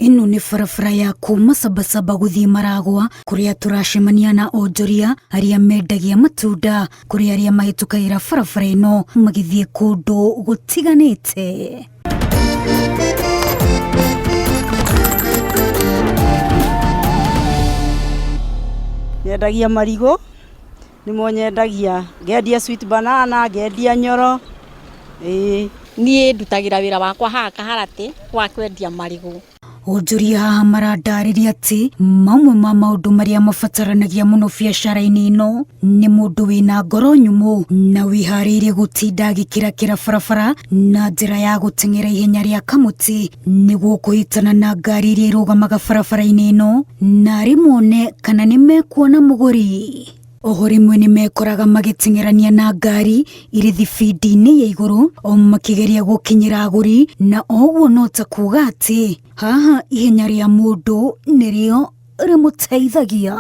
Ĩno nĩ barabara ya kuma Sabasaba gũthiĩ Maragwa kũrĩa tũracemania na onjoria arĩa mendagia matunda kũrĩ arĩa mahĩtũkagĩra barabara ĩno magĩthiĩ kũndũ gũtiganĩte. Nyendagia marigũ, nĩmo nyendagia, ngendia sweet banana, ngendia nyoro, ĩĩ. Niĩ ndutagĩra wĩra wakwa haha Kaharatĩ wa kwendia marigũ. Onjoria haha marandarĩria atĩ mamwe ma maũndũ marĩa mabataranagia mũno biacara-inĩ ĩno nĩ mũndũ wĩna ngoro nyũmũ na wĩharĩirie gũtinda agĩkĩrakĩra barabara na njĩra ya gũteng'era ihenya rĩa kamũtĩ nĩguo kũhĩtana na ngari iria irũgamaga barabara-inĩ ĩno na arĩ mone kana nĩ mekuona mũgũri. Oho rĩmwe nĩ mekoraga magĩteng'erania na ngari irĩ thibindi-inĩ ya igũrũ o makĩgeria gũkinyĩra agũri na oguo no ta kuga atĩ haha ihenya rĩa mũndũ nĩrĩo rĩmũteithagia.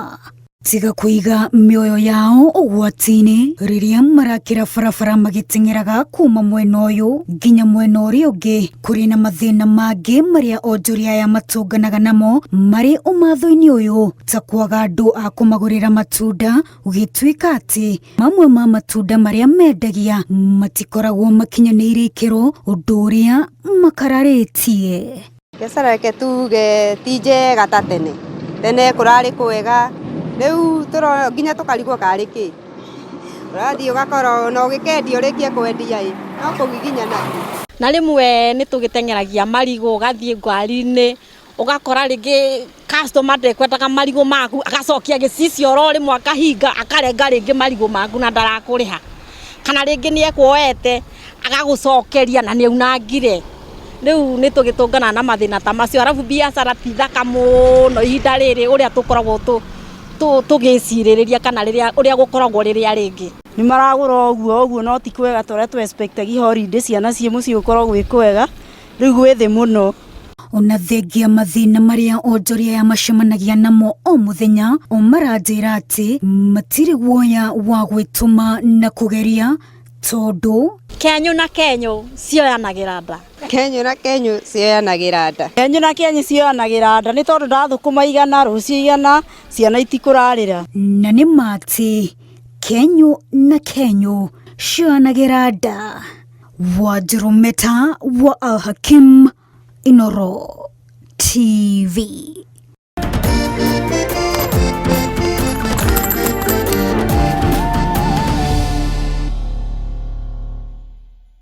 Tiga kũiga mĩoyo yao ũgwati-inĩ rĩrĩa marakĩra barabara magĩteng'eraga kuma mwena ũyũ nginya mwena ũrĩa ũngĩ. Kũrĩ na mathĩna mangĩ marĩa onjoria aya matũnganaga namo marĩ ũmatho-inĩ ũyũ ta kwaga andũ a kũmagũrĩra matunda gũgĩtuĩka atĩ mamwe ma matunda marĩa mendagia matikoragwo makinyanĩire ikĩro ũndũ ũrĩa makararĩtie. Biacara reke tuge ti njega ta tene, tene kũrarĩ kwega, rĩu nginya tũkarigwo karĩ kĩ, ũrathiĩ ũgakora ona ũgĩkendia ũrĩkie kwendia ĩ, no kũgiginyana tu. Na rĩmwe nĩ tũgĩteng'eragia marigũ ũgathiĩ ngari-inĩ ũgakora rĩngĩ customer ndekwendaga marigũ maku agacokia gĩcicio oro rĩmwe akahinga akarenga rĩngĩ marigũ maku na ndarakũrĩha. Kana rĩngĩ nĩ ekuoete agagũcokeria na nĩ aunangire. Rĩu nĩ tũgĩtũnganaga na mathĩna ta macio. Arabu biacara ti thaka mũno ihinda rĩrĩ ũrĩa tũkoragwo tũgĩcirĩrĩria kana rĩrĩa ũrĩa gũkoragwo rĩrĩa rĩngĩ. Nĩ maragũra ũguo ũguo no ti kwega ta ũrĩa tũ expect agi holiday ciana ciĩ mũciĩ gũkorwo gwĩ kwega, rĩu gwĩ thĩ mũno. Ona thengia mathĩna marĩa onjoria aya macemanagia namo o mũthenya, o maranjĩra atĩ matirĩ guoya wa gwĩtũma na kũgeria tondũ Kenyũ na kenyũ cioyanagĩra nda. Kenyũ na kenyũ cioyanagĩra nda. Kenyũ na kenyũ cioyanagĩra nda nĩ tondũ ndathũkũma 100 rũciũ 100 ciana itikũrarĩra. Na nĩ ma atĩ kenyũ na kenyũ cioyanagĩra nda. Wanjirũ Meta wa Al Hakim, Inooro TV.